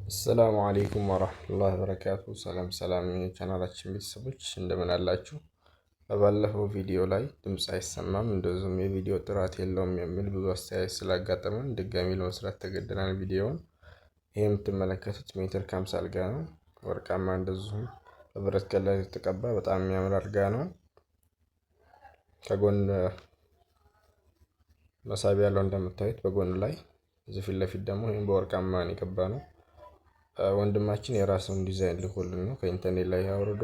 السلام عليكم ورحمة الله وبركاته። ሰላም ሰላም የቻናላችን ቤተሰቦች እንደምን አላችሁ? በባለፈው ቪዲዮ ላይ ድምፅ አይሰማም እንደዚሁም የቪዲዮ ጥራት የለውም የሚል ብዙ አስተያየት ስላጋጠመን ድጋሚ ለመስራት ተገደናል ቪዲዮውን። ይህ የምትመለከቱት ሜትር ከ50 አልጋ ነው። ወርቃማ እንደዚሁም በብረት ቀለም የተቀባ በጣም የሚያምር አልጋ ነው። ከጎን መሳቢያ ያለው እንደምታዩት በጎን ላይ፣ እዚህ ፊት ለፊት ደግሞ ይህም በወርቃማ የቀባ ነው። ወንድማችን የራሱን ዲዛይን ልኮልን ነው ከኢንተርኔት ላይ አውርዶ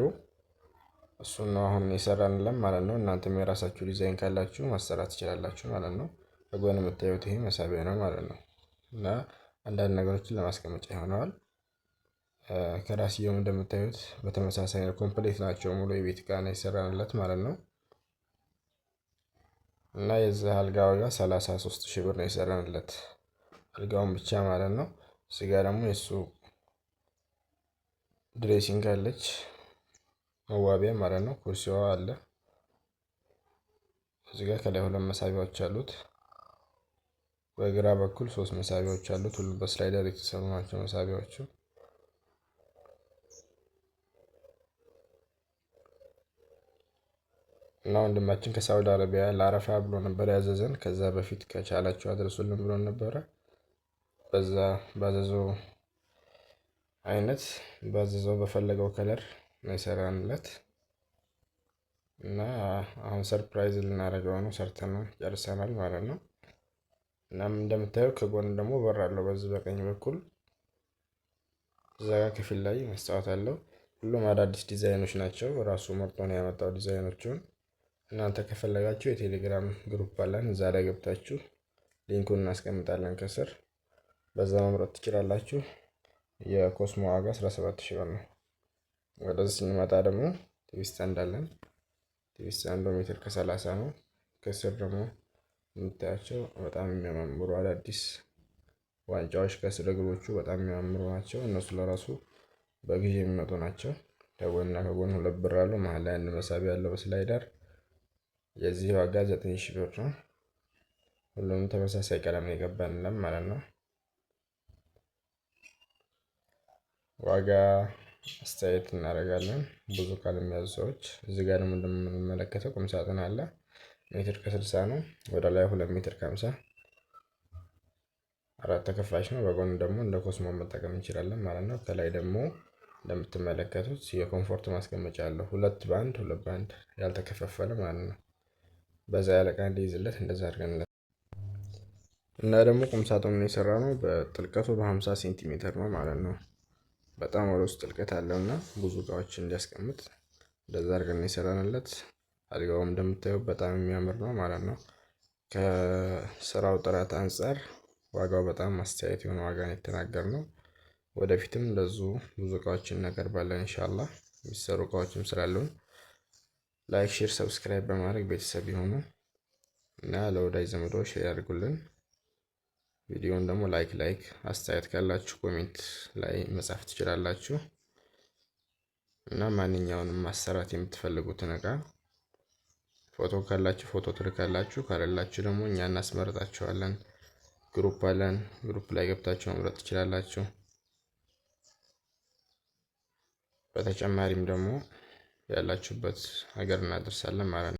እሱን ነው አሁን የሰራንለን ማለት ነው። እናንተም የራሳችሁ ዲዛይን ካላችሁ ማሰራት ትችላላችሁ ማለት ነው። በጎን የምታዩት ይሄ መሳቢያ ነው ማለት ነው። እና አንዳንድ ነገሮችን ለማስቀመጫ ይሆነዋል። ከራስየውም እንደምታዩት በተመሳሳይ complete ናቸው። ሙሉ የቤት እቃ ነው የሰራንለት ማለት ነው። እና የዚህ አልጋ ዋጋ 33,000 ብር ነው የሰራንለት አልጋውን ብቻ ማለት ነው። እዚህ ጋር ደግሞ የእሱ dressing አለች መዋቢያ ማለት ነው። ኩርሲዋ አለ እዚህ ጋር ከላይ ሁለት መሳቢያዎች አሉት። በግራ በኩል ሶስት መሳቢያዎች አሉት። ሁሉም በ slider የተሰሩ ናቸው መሳቢያዎቹ። እና ወንድማችን ከሳውዲ አረቢያ ለአረፋ ብሎ ነበር ያዘዘን። ከዛ በፊት ከቻላችሁ አድርሱልን ብሎ ነበረ። በዛ ባዘዘው አይነት ባዘዘው በፈለገው color ነው የሰራንለት። እና አሁን surprise ልናደርገው ነው። ሰርተን ጨርሰናል ማለት ነው። እናም እንደምታየው ከጎን ደግሞ በር አለው። በዚህ በቀኝ በኩል እዛ ጋር ክፍል ላይ መስታወት አለው። ሁሉም አዳዲስ ዲዛይኖች ናቸው። ራሱ መርጦ ነው ያመጣው ዲዛይኖቹን። እናንተ ከፈለጋችሁ የቴሌግራም group አለን። እዛ ላይ ገብታችሁ link ኡን እናስቀምጣለን ከስር፣ በዛ መምረጥ ትችላላችሁ። የኮስሞ ዋጋ 17,000 ብር ነው። ወደዚህ ስንመጣ ደግሞ TV stand አለን። TV stand ኡ ሜትር ከ30 ነው። ከስር ደግሞ የምታያቸው በጣም የሚያማምሩ አዳዲስ ዋንጫዎች ከስር እግሮቹ በጣም የሚያማምሩ ናቸው። እነሱ ለራሱ በጊዜ የሚመጡ ናቸው። ከጎንና ከጎን ሁለት ብር አለው። መሀል ላይ አንድ መሳቢያ ያለው በ slider። የዚህ ዋጋ 9,000 ብር ነው። ሁሉም ተመሳሳይ ቀለም የገባንለን ማለት ነው። ዋጋ አስተያየት እናደርጋለን ብዙ ቃል የሚያዙ ሰዎች። እዚህ ጋር ደግሞ እንደምንመለከተው ቁም ሳጥን አለ። ሜትር ከ60 ነው። ወደ ላይ 2 ሜትር ከ50 አራት ተከፋች ነው። በጎን ደግሞ እንደ ኮስሞ መጠቀም እንችላለን ማለት ነው። ከላይ ደግሞ እንደምትመለከቱት የ comfort ማስቀመጫ አለው። ሁለት በአንድ ሁለት በአንድ ያልተከፋፈለ ማለት ነው። በዛ ያለ ዕቃ እንዲይዝለት እንደዛ አድርገንለት እና ደግሞ ቁም ሳጥኑን የሰራ ነው በጥልቀቱ በ50 ሴንቲሜትር ነው ማለት ነው። በጣም ወደ ውስጥ ጥልቀት አለው እና ብዙ እቃዎችን እንዲያስቀምጥ እንደዛ አድርገን የሰራንለት። አልጋውም እንደምታየው በጣም የሚያምር ነው ማለት ነው። ከስራው ጥራት አንፃር ዋጋው በጣም አስተያየት የሆነ ዋጋ ነው የተናገርነው። ወደፊትም እንደዚሁ ብዙ እቃዎችን እናቀርባለን إن شاء الله የሚሰሩ እቃዎችም ስላሉን like፣ share፣ subscribe በማድረግ ቤተሰብ ይሁኑ እና ለወዳጅ ዘመዶ share ያድርጉልን። ቪዲዮውን ደግሞ like like አስተያየት ካላችሁ comment ላይ መጻፍ ትችላላችሁ። እና ማንኛውንም ማሰራት የምትፈልጉትን እቃ ፎቶ ካላችሁ ፎቶ ትልካላችሁ፣ ካለላችሁ ደግሞ እኛ እናስመርጣችኋለን። group አለን። group ላይ ገብታችሁ መምረጥ ትችላላችሁ። በተጨማሪም ደግሞ ያላችሁበት ሀገር እናደርሳለን ማለት ነው።